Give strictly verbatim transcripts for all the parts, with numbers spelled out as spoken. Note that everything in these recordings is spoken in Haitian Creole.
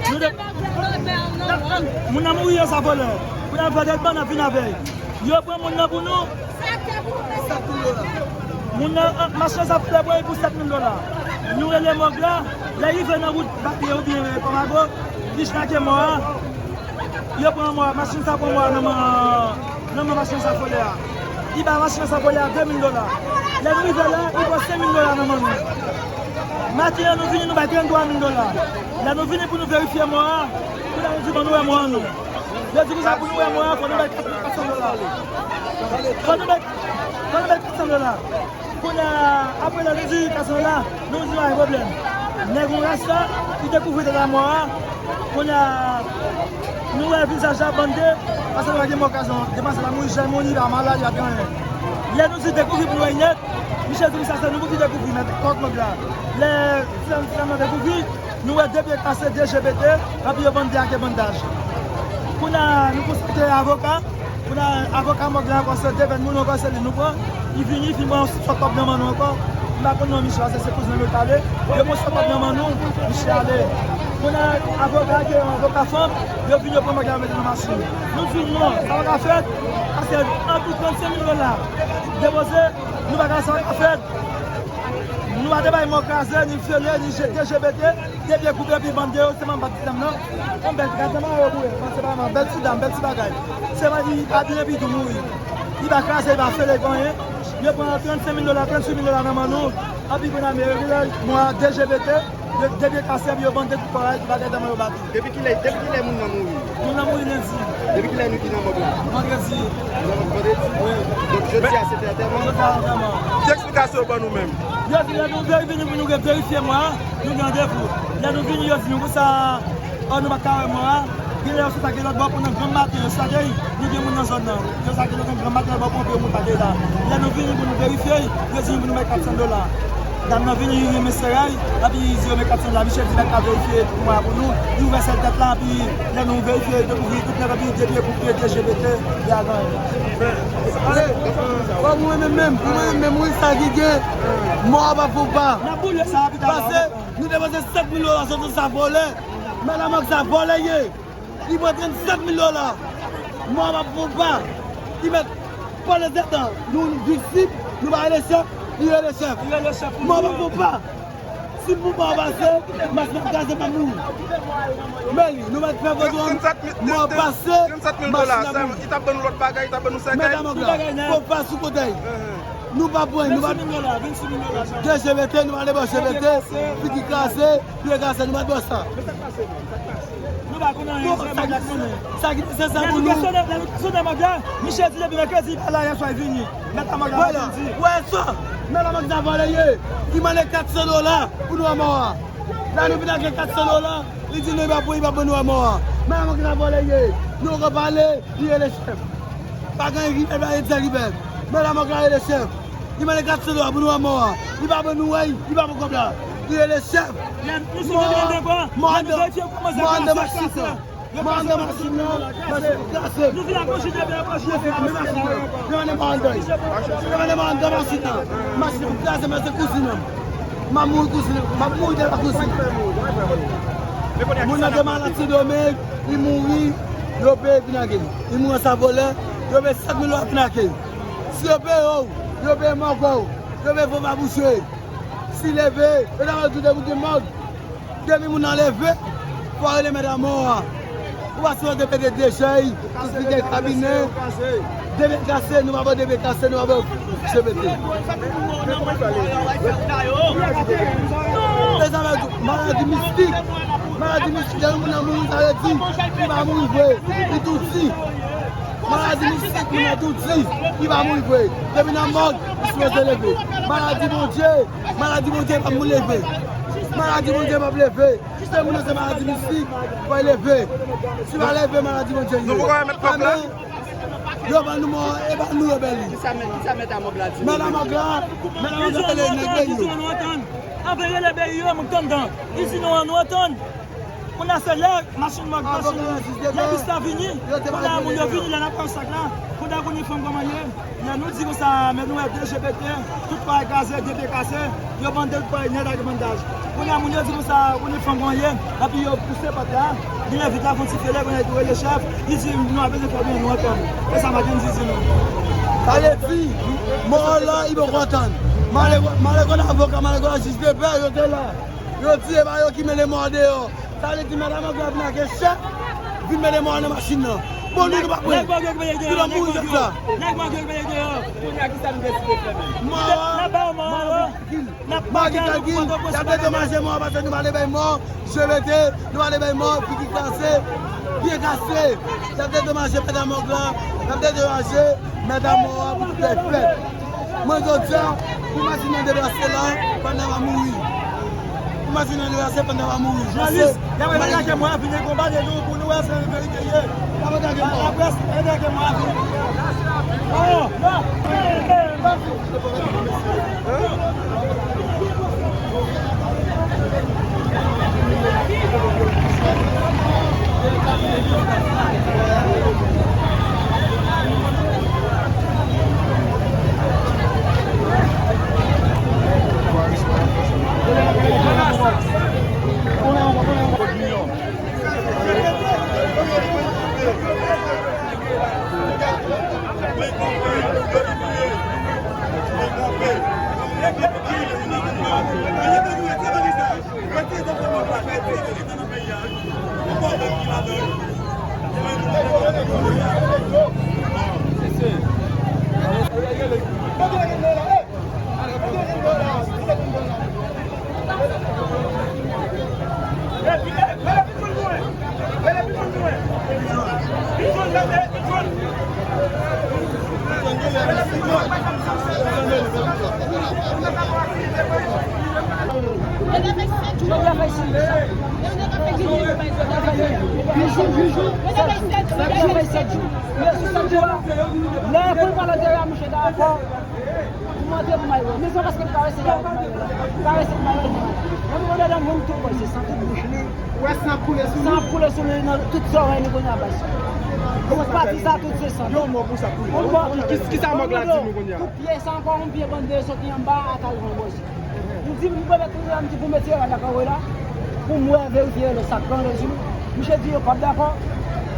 Nou te, moun nan mouri yo sa vòlè. Pou n ap vòlè ban nan vin avè l. Yo pran moun nan pou nou. Moun nan, an, machin sa vòlè pran pou sèt mil dola. Nou rele mòg la. Lè rive nan wout Batye oubyen Pamago, li snake mò a. Yo pran mò a, machin sa pran mò a nan man, nan man machin sa vòlè a. Li ba machin sa vòlè a de mil dola. Lè nou rive la, li pran senk mil dola nan man nou. Maten an, nou vini, nou bay trannntwa mil dola. Lè nou vini pou nou verifye mò a, kounye a nou di, bon, nou wè mò an nou. Yo di konsa pou nou wè mò a, fò nou bay kat san dola. Fò nou bay, fò nou bay kat san dola. Kounye a, apre lè nou di kat san dola, nou di pa gen pwoblèm. Nèg yon rasta, li dekouvri tèt a mò a. Kounye a, nou wè vizaj la bande, paske nou pa gen mò kazon, depanse la mouri jèn moun, li pa malad, li pa gen anyen. Lè nou di dekouvri pou nou wè nèt, misye di konsa se nou ki dekouvri, men kòk mòg la. Lè ti dam, ti dam nan dekouvri, nou wè de pye kase, de je pete, epi yo bande ak bandaj. Kounye a, nou konsilte avoka, kounye a, avoka mòg la ankò se de vèn moun ankò se li nou pran. Li vini, li fin pran sòt kòb nan men nou ankò. M pa konn non misye a, se, se kouzen nou t ale. Yo pran sòt kòb nan men nou, misye ale. Kounye a, avoka ki yon avoka fanm, yo vini, yo pran mòg la, yo mete nan machin. Nou di non, sa pa ka fèt, paske an tou trannsenk mil dola depoze, nou pa ka, sa pa ka fèt. Nou pa te bay mò kraze, ni fele, ni je-, de je pete, de pye koupe, epi bande yo, se manman ti dam nan. Yon bèl ti gad nan mayo pou yo, se pa manman, bèl ti dam, bèl ti bagay. Se manman li abye epi tou mouri. Li pa kraze, li pa fele, li pa anyen. Yo pran trannsenk mil dola, trannsenk mil dola nan men nou. Epi kounye a, men yo gen mò a de je pete, de, de pye kase, epi yo bande tout kò a, epi bagay nan men yo bati. Depi kilè, depi kilè moun nan mouri? Moun nan mouri lendi. Depi kilè nou vin nan mòg la? Vandredi. Nou nan mòg vandredi? Wi. Donk jodi a se te antèman? Jodi a antèman. Ki eksplikasyon yo ban nou menm? Yo di lè nou vini pou nou verifye mò a, nou gen randevou. Lè nou vini, yo di nou konsa, o, nou pa ka wè mò a. Genlè yo sot ak lòt bò, pandan granm maten yo sot ak, nou gen moun nan zòn nan. Yo sot ak lòt granm maten lòt bò, pou anpil moun pa te la. Lè nou vini pou nou verifye, yo di nou pou nou bay kat san dola. Dam nan vini, li renmen sere l, epi li di yo met kat san dola. Misye di nèg la verifye mò a pou nou. Li ouvè sèl tèt la, epi lè nou verifye, dekouvri tout nèt, epi de pye koupe, de je pete, li al anyen. Fò mwen menm menm, pou mwen menm, wi, sa ki gen, mò a pa fè w pa. N ap boule sa, pi ta la. Pase, nou depanse sèt mil dola sou sa vòlè. Men la mòg sa vòlè ye. Li pran trannsenk mil dola. Mò a pa fè w pa. Li mèt pale sèt an. Nou, nou viktim, nou pa rele chèf, li rele chèf. Li rele chèf. Mò a pa fè w pa. Si pou mò a pase, machin ap kraze, m ap mouri. Men li, nou mèt fè foto an. Mò a pase, trannsenk mil dola, machin ap mouri. Li t ap ban nou lòt bagay, li t ap ban nou sèkèy. Mèt la mòg la, fò w pa sou kote. Nou pa pran, nou pa. Vennsis mil dola, vennsis mil dola. De je pete, nou pa ale bò je pete, figi kraze, pye kraze, nou pa t bò sa. Nou pa konnen anyen, se mèt la konnen. Sa ki nesesè pou nou. Lè nou kesyonnen, lè nou kesyonnen mòg la, misye di depi mèkredi, li pa la, yè swa li vini. Mèt la mòg la pa vin di. Wè sa, mèt la mòg sa vòlè ye. Li mande kat san dola pou nou wè mò a. La nou vin ak kat san dola, li di nou li pa pou, li pa pou nou wè mò a. Mèt la mòg sa vòlè ye. Nou ankò pale, li rele chèf. Pa gen anyen ki fèt, pa gen anyen ki fèt. Mèt la mòg la rele chèf. Li mande kat san dola pou nou wè mò a. Li pa ban nou wè, li pa ban kòb la. Li rele chèf. Mò a, mò a anndan, mò a anndan machin nan. Mò a anndan machin nan. Machin nan kraze. Yo vin mande mò a anndan. Yo mande mò a anndan machin nan. Machin nan kraze, men se kouzin nan. M ap mouri kouzin nan. M ap mouri de la kouzin. Moun nan te malad Sendomeng, li mouri, yo peye vin ak li. Li mouri ansanm vòlè, yo peye sèt mil dola vin ak li. Si yo peye w, yo peye mòg ou, yo peye fò pa bouche. Si leve, yo ta pral tou debouke mòg. Depi moun nan leve, fò rele mèt a mò a. Ou pa sipoze pete de jèy, tout li gen kabinè. De pye kase, nou pa pran de pye kase, nou pa pran je pete. Mezanmi, maladi mistik. Maladi mistik, lè yon moun nan mouri, sa vle di li pa mouri vre. Li tou di. Maladi mistik, moun nan tou di, li pa mouri vre. Depi nan mòg, li sipoze leve. Maladi Bondye, maladi Bondye p ap moun leve. Maladi Bondye p ap leve. Si se moun nan se maladi mistik, fò l leve. Si pa leve, maladi Bondye ye. Nou poko remèt kòb la? Yo ban nou mò, e pa nou yo bay li. Kisa mèt, kisa mèt a mòg la di nou? Mèt a mòg la, mèt a mòg la rele nèg peyi yo. Anvan rele peyi yo, moun tann tan. Li di nou an nou antann. Kounye a se lè machin mòg, machin, lè bis la vini, kounye a moun yo vini, lè n ap pran chak la, kounye a kounye fanm kòman ye. Lè nou di konsa, men nou wè de je pete, tout pay kraze, de pye kase, yo bande tout pay nèt ak bandaj. Kounye a, moun yo di konsa, kounye fanm konye, epi yo pouse pòt la, genlè vit la fè yon ti fele, kounye a, li tou rele chèf, li di, nou ap bezwen fè byen nou antann. E sa Mackendy di nou. Sa vle di, mò la, li poko antann. Malere, malere avoka, malere jij de pè, yo te la. Yo di, e pa yo ki mele mò deyò. Sa vle di, madan Mòg la vin ak chèf, vin mele mò nan machin nan. Bon, nou, nou pa pran. Nèg Mòg yo ki peye deyò, nèg Mòg yo. Nèg Mòg yo ki peye deyò. Kounye a, kisa nou deside fè menm? Mò a, n ap ba yo mò a, n ap ba yo mò a, y ap dedomaje mò a, paske nou pa vle bay mò je pete, nou pa vle bay mò, figi kase, pye kase. Y ap dedomaje madan Mòg la, y ap dedomaje madan mò a pou tout fèt. Mwen jodi a, pou machin nan deplase la, pandan m a mouri. Pou machin nan deplase pandan m a mouri. Jounalis, y ap atake mwen, vini konbat nou pou nou wè se verite ye. Y ap atake mwen. Laprès, atake mwen, vini. Oh, non. Lè pou l pale de la, mouche dakò. Pou m antre pou m al wè. Men se paske m karese la, pou m al wè la. M karese pou m al wè. Nan moman done, m wè m tou, se san tout bouch li. Ou wè san koule sou li? San koule sou li nan tout zòrèy li kounye a baz. Tout pati sa, tout se san. Yon mò pou sa koule. Yon mò. Ki, ki sa Mòg la di nou kounye a? Tout pye sa ankò, yon pye bande soti anba a Kalvan Bòz. M di, m pèmèt nou, m di pou m retire rad la kò la, pou m wè, verifye lè sa k pran lè di nou. Misye di yo p ap dakò,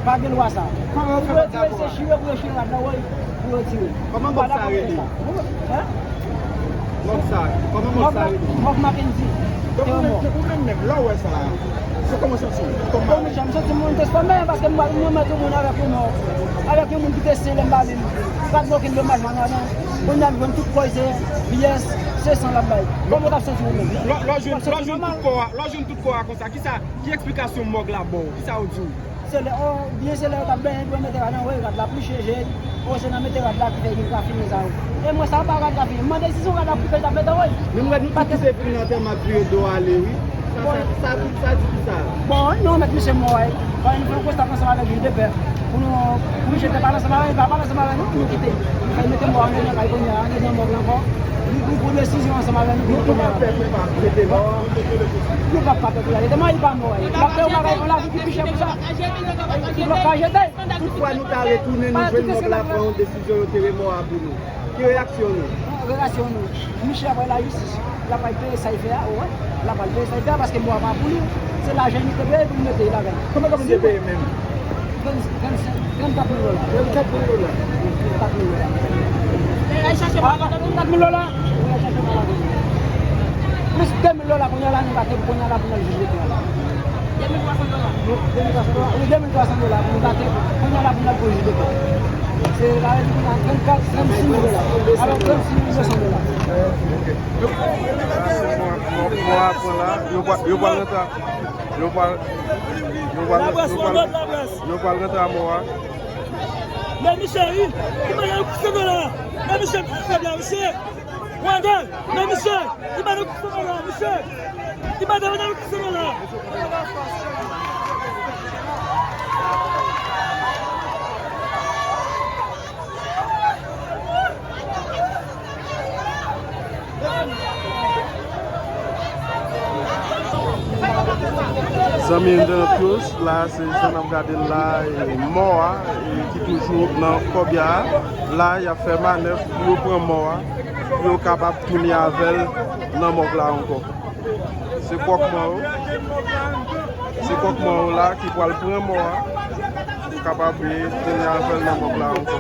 pa gen lwa sa. Kòman yo fè p ap dakò a? Se chire pou yo chire rad la, wi, pou yo retire. Kòman Mòg sa rele? Hein? Mòg sa, kòman Mòg sa rele? Mòg Mackendy. Donk ou menm, ou menm, menm, lè w wè sa, se kòman w santi w? Kòman? Bon, misye, m santi m transfòme, paske m, mwen mèt yon moun avèk yon mò, avèk yon moun ki te sen lè m pa vin. Pa t gen okenn domaj mann adan. Kounye a m jwenn tout kò, se pyès, se san l ap bay. Kòman w t ap santi w menm? Lè, lè w jwenn, lè w jwenn tout kò a, lè w jwenn tout kò a konsa, kisa, ki eksplikasyon Mòg la ba w? Kisa yo di w? Se lè, o, byen se lè yo t ap benyen, pou yo mete rad nan, wi, rad la pli chanje, o, se nan mete rad la ki fè yo ka fini sa yo. E mwen, sa pa rad la fini. M mande si se yon rad la koupe, l t ap mete, wi. Men m wè nou tout ki te vin nan antèman di yo do ale, wi. Sa, sa, sa, sa di ki sa? Bon, nou remèt misye mò a, wi. Fò nou fè yon konsta ansanm avèk jij de pè. Pou nou, pou misye te pale ansanm avè, li pa pale ansanm avè nou, pou nou kite. Fè nou mete mò a nan kay kounye a, andedan mòg la ankò. Nou, nou pran desizyon ansanm avè nou pou nou kounye a. Nou p ap fè pou pa jete mò a. Nou p ap fè pou jete mò a. Li pa mò, wi. L ap fè yon bagay, yon lavi ki pi chè pou sa. Li p ap ka jete. Toutfwa nou ta retounen, nou jwenn mòg la pran yon desizyon, yo tire mò a pou nou. Ki reyaksyon nou? Reyaksyon nou. Misye ap al lajistis. L ap al peye sa l fè a, ou wè. L ap al peye sa l fè a, paske mò a pa pou li. Se lajan li te peye pou l mete lakay li. Konbyen kòb li te peye menm? Trannsenk, trannkat mil dola. Trannkat mil dola. Trannkat mil dola. Trannkat mil dola. Plis de mil dola kounye a la, nou gate pou kounye a la pou n al jij de pè a la. De mil twa san dola. De mil twa san dola. Wi, de mil twa san dola pou nou gate kounye a la pou n al pou jij de pè. Se la, trannkat, trannsis mil dola. Alò, trannsis mil de san dola. Mò, mò, mò a pran la, yo pral, yo pral rantre a, yo pral, yo pral, yo pral, yo pral rantre a mò a. Men misye, wi, ki bagay nou koute la? Men misye, ki bagay la, misye? Wande, men misye, ki bagay nou koute la, misye? Ki bagay nou koute la? Zanmi entènant yo, la se jan n ap gade la, e, mò a, e, ki toujou nan kòbya a. La, y ap fè manèv pou yo pran mò a, pou yo kapab tounen avè l nan mòg la ankò. Se kòk mò yo, se kòk mò yo la ki pral pran mò a, pou kapab tounen avè l nan mòg la ankò.